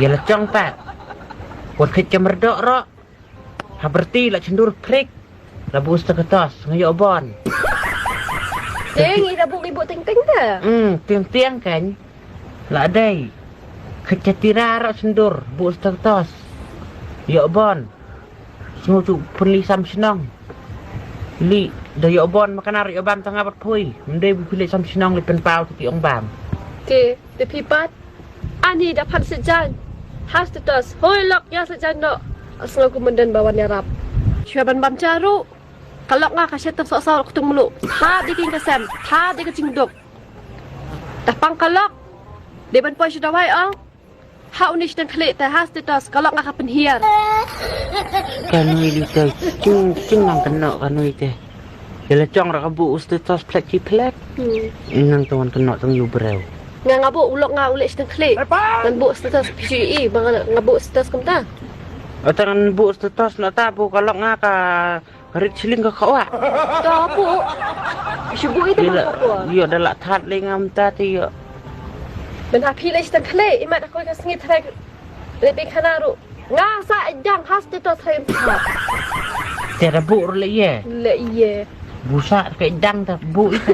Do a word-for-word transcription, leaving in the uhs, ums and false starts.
Ïa la chong pat. Wat khit ka merdok ro. Ha berti la chendur prik. La buh status nga ïoh bon. Te ngi da buh ngi buh ting ting da. Hmm, ting ting kan. La dei. Khit ka tira ro chendur buh status. Ïoh bon. Sngew tu pynli sam shnong. Li da ïoh bon ma kana ïoh bam tang abat phui. Mdei bu pynli sam shnong li pynpaw tu ti ong bam. Te te phi pat. Ani da phan sejan. Has te tos. Hoi lok ïa sejan no. Asngew ku menden bawan ïarap. Shwa ban bam charu. Ka lok nga ka shet tang sok sok tung melu. Tha di king ka sem. Tha di ka jingduk. Ta pang ka lok. Dei ban poi sha dawai ong. Ha uni sdang khlieh te ha status ka lok nga ka pynhiar. Ka nui li te ching ching nang kynnoh ka nui te. Ïa la chong ra ka buh u status phlek ki phlek. Hmm. Nang tang wan kynnoh tang ïu breu. Nga nga buh u lok nga u leh sdang khlieh. Ngan buh status phi shu i ba nga nga buh status kumta. Ata ngan buh status na ta buh ka lok nga ka Rit shilling ka khawa. To pu. Shu bu ite ma ko. Ïoh da la that le ngam ta te ïoh. Ben ha phi le stan khle imat ko ka sngi threk. Le bi khana ru. Nga sa jang has te to threk. Te da bu le ye. Le ye. Bu sa ka dang da bu ite.